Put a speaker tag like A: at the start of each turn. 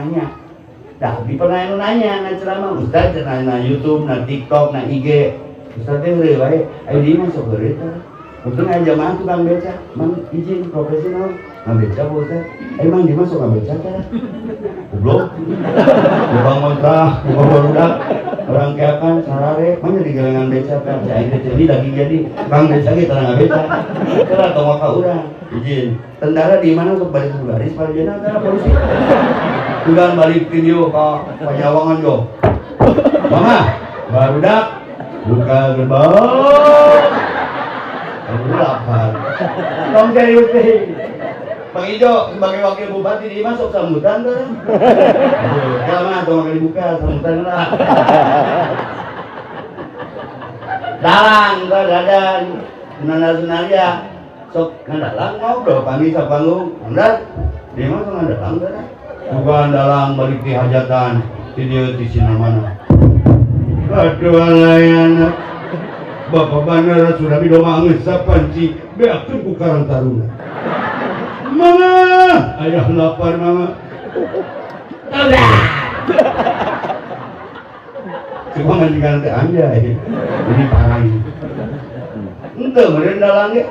A: Nanya. Dah, di pernah anu nanya na ceramah, Ustaz cenah na YouTube, na TikTok, na IG. Ustaz teh heureuy wae, aya di imah sok heureuy teh. Untung aya jamaah tukang beca, "Mang, izin, profesi naon?" "Ngabeca, Pak Ustaz." "Eh, Mang, di mah sok ngabeca teh?" Goblok. Tukang ngontrak, tukang barudak, orang keakan sarare, mana di gelengan beca kan? Si aing teh jadi daging jadi, tukang beca ge tara ngabeca. Tara tong ka urang. Izin. Tentara di mana sok baris baris parjana tara polisi. Udah balik video ke Pajawangan yo. Mama, barudak buka gerbang. Kamu lapar. Tong serius deh. Bang Ijo sebagai wakil bupati di masuk sambutan tuh. Ya mah tong makan dibuka sambutan lah. Dalang tuh dadan. Sunandar Sunarya sok ngadalang ngobrol panggil sa panggung. Andar, di mana sok ngadalang tuh? Bukan dalang balik di hajatan di dieu di mana. Aduh alayana. Bapak Bandara sudah bidoma geus sapanci beakeun ku Karang Taruna. Mama, ayah lapar, Mama. Udah. Cuma majikan teh anjay. Ini parah ini. Ente meureun dalang ge.